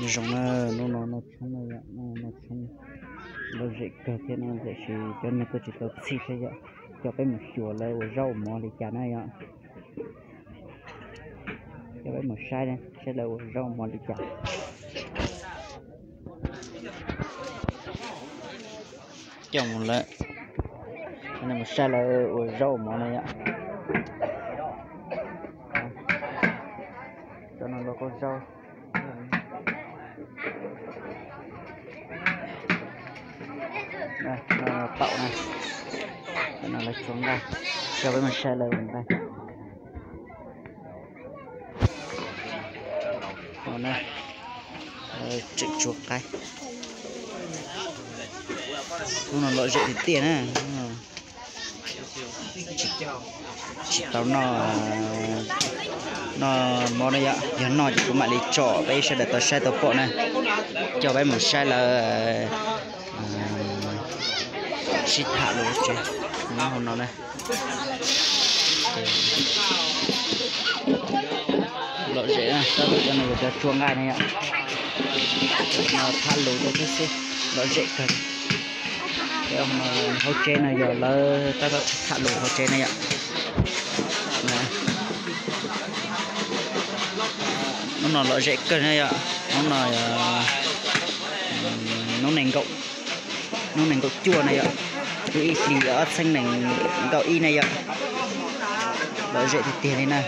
Zoo na, hnub no noj tshoob na yom, noj tshoob lom zem kawg thiab no, tiam sis cov neeg tuaj tsis tau txhij thiab yom. Coj peb mus xyuas lawv ua zaub ua mov li cas na yom. Coj peb mus saib, saib lawv ua zaub ua mov li cas. Coj mus lawm, mus saib lawv ua zaub ua mov na yom. Cov no los kuj zaub, taum na, cov no lawv tsuav nqaij, coj peb mus saib lawv ua nqaij. Tseem tsuav qaib, hnub no lom zem tiag tiag na. Tsis tau noj, noj mov na yom, yog noj ces kuv mam li tso peb sawv daws tau saib tau pom na. Coj peb mus saib lawv sib tham lus tsev nyob hauv no na. Lom zem, tab tom cov no yog cov tsua nqaij na yom. No tham lus rau thiab xwb, lom zem kawg. Hauv tsev no yog lawv tab tom tham lus hauv tsev na yom. Hnub no lom zem kawg na yom, hnub no yog hnub nees nkaum, hnub nees nkaum cuaj na yom, lub ib hlis ob txhiab nees nkaum ib na yom. Lom zem tiag tiag li na.